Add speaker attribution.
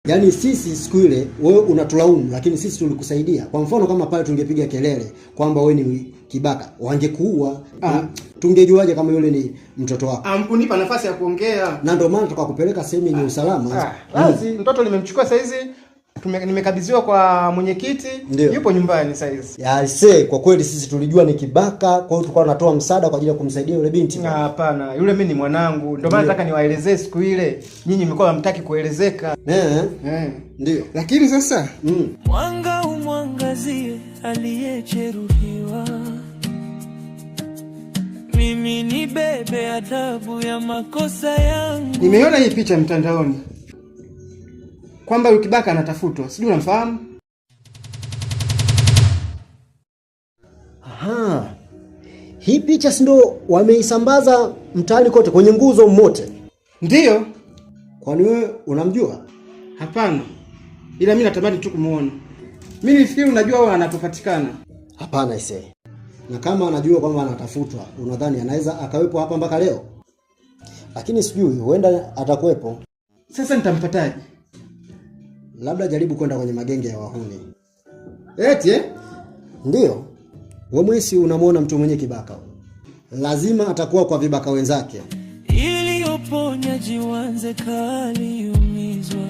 Speaker 1: Yaani sisi siku ile wewe unatulaumu, lakini sisi tulikusaidia. Kwa mfano kama pale tungepiga kelele kwamba wewe ni kibaka, wangekuua.
Speaker 2: Ah.
Speaker 1: Tungejuaje kama yule ni mtoto wako?
Speaker 2: Amkunipa nafasi ya kuongea.
Speaker 1: Na ndio maana tukakupeleka sehemu yenye usalama.
Speaker 2: Ah, basi mtoto nimemchukua saizi, nimekabidhiwa kwa mwenyekiti,
Speaker 1: Ndio.
Speaker 2: yupo nyumbani saizi.
Speaker 1: Aisee, kwa kweli sisi tulijua ni kibaka, kwa hiyo tulikuwa tunatoa msaada kwa ajili ya kumsaidia yule binti.
Speaker 2: Ah, hapana, yule mimi ni mwanangu, ndio maana
Speaker 1: Ndio.
Speaker 2: nataka niwaelezee siku ile. Nyinyi mlikuwa hamtaki kuelezeka.
Speaker 1: Eh,
Speaker 2: Eh.
Speaker 1: ndio.
Speaker 2: Lakini sasa
Speaker 3: Mwanga umwangazie aliyejeruhiwa, mimi nibebe adhabu ya makosa yangu.
Speaker 2: Nimeiona hii picha mtandaoni kwamba huyu kibaka anatafutwa, sijui unamfahamu?
Speaker 1: Aha. Hii picha si ndio wameisambaza mtaani kote kwenye nguzo mote?
Speaker 2: Ndiyo.
Speaker 1: Kwani wewe unamjua?
Speaker 2: Hapana, ila mimi natamani tu kumuona. Mimi nilifikiri unajua wewe anapopatikana.
Speaker 1: Hapana ise. Na kama anajua kwamba anatafutwa, unadhani anaweza akawepo hapa mpaka leo? Lakini sijui, huenda atakuwepo.
Speaker 2: Sasa nitampataje?
Speaker 1: Labda jaribu kwenda kwenye magenge ya wahuni.
Speaker 2: Eti eh?
Speaker 1: Ndiyo. Wewe mwesi unamwona mtu mwenye kibaka. Lazima atakuwa kwa vibaka wenzake.
Speaker 3: Iliyoponya jiwanze kaliumizwa.